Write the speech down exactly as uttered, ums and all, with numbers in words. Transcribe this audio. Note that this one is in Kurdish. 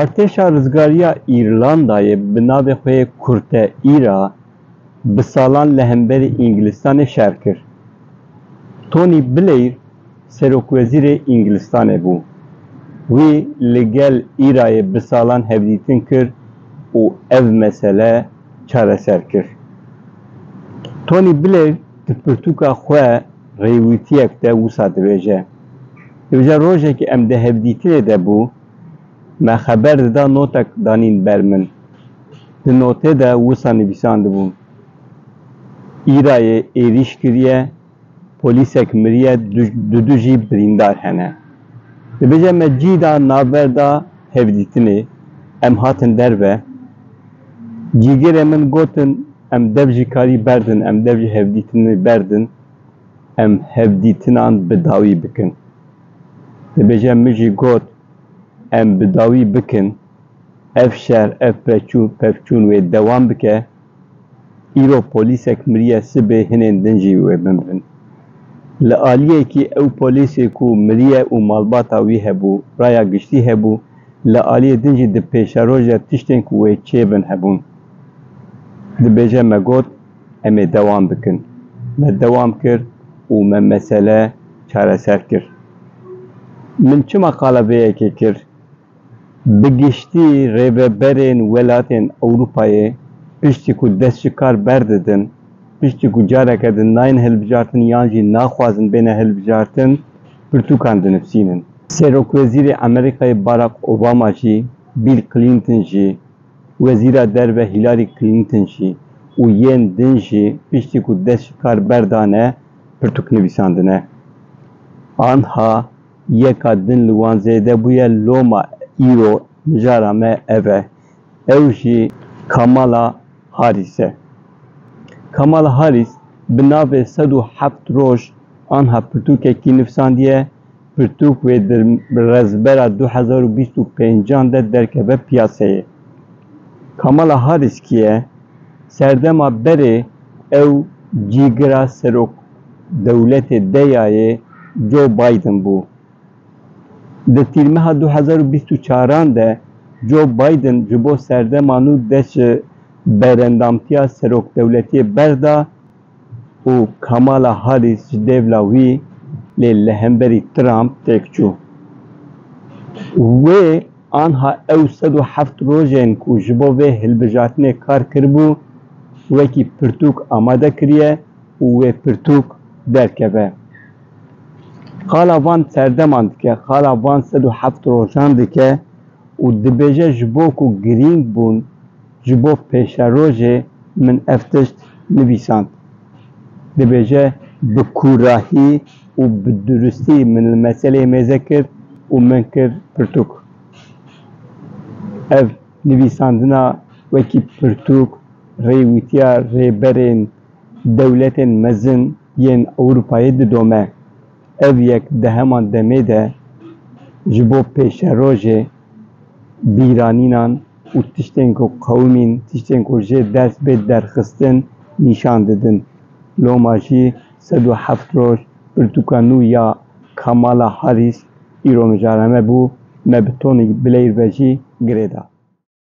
Artêşa Rizgariya Îrlandayê bi navê xwe yê Kurte Îra bi salan li hemberî Îngilistanê şer kir. Tony Blair serokwezîrê Îngilistanê bû. Wî li gel Îrayê bi salan hevdîtin kir û ev mesele çareser kir. Tony Blair di pirtûka xwe rêwîtiyek de wisa dibêje. Dibêje, rojekê em di hevdîtinê de bû, me xeber dida, notek danîn ber min. Di notê de wisa nivîsandibû, Îrayê êrîş kiriye, polîsek miriye, du, dudu jî birîndar hene. Dibêje me cî da navberda hevdîtinê, em hatin derve. Cîgirê min gotin, em dev ji karî berdin, em dev ji hevdîtinê berdin, em hevdîtinan bi dawî bikin. Dibêje min jî got, em bi dawî bikin, ev şer, ev peçû-, pevçûn wê dewam bike, îro polîsek miriye, sibê hinên din jî wê bimirin. Li aliyekî ew polîsê ku miriye û malbata wî hebû, raya giştî hebû, li aliyê din jî di pêşerojê tiştên ku wê çêbin hebûn. Dibêje me got, em ê dewam bikin. Me dewam kir û me mesele çareser kir. Min çima qala vê yekê kir? Bi giştî rêveberên welatên Ewropayê piştî ku dest ji kar berdidin, piştî ku careke din nayên hilbijartin yan jî naxwazin bêne hilbijartin, pirtûkan dinivîsînin. Serokwezîrê Amerîkayê Barack Obama jî, Bill Clinton jî, Wezîra Derve Hillary Clinton jî û yên din jî piştî ku dest ji kar berdane, pirtûk nivîsandine. Anha yeka din li wan zêde bûye, loma îro mijara me ev e. Ew jî Kamala Harris e. Kamala Harris bi navê sed û heft roj anha pirtûkekî nivîsandiye, pirtûk wê di rezbera du hezar û bîst û pêncan de derkeve piyaseyê. Kamala Harris kî ye? Serdema berê ew cîgira serok dewletê deyayê Joe Biden bû. Di tîrmeha du hezar û bîst û çaran de Joe Biden ji bo serdema nû dest ji berendamtiya serokdewletiyê berda û Kamala Harris ji dêvla wî, lê li hemberî Trump têk çû. Wê anha ew sed û heft rojên ku ji bo vê hilbijartinê kar kiribû, wekî pirtûk amade kiriye û wê pirtûk derkeve. Qala van serdeman dike, qala van sed û heft rojan dike û dibêje, ji bo ku girîng bûn, ji bo pêşerojê min ev tişt nivîsand. Dibêje, bi kûrahî û bi durustî min li meseleyê mêze kir û min kir pirtûk. Ev nivîsandina wekî pirtûk rêwîtiya rêberên dewletên mezin yên Ewropayê didome. Ev yek di heman demê de ji bo pêşerojê bîranînan û tiştên ku qewimîn, tiştên ku jê ders bê derxistin, nîşan didin. Loma jî sed û heft roj pirtûka nû ya Kamala Harris îro mijara me bû, me bi Tony Blair ve jî girê da.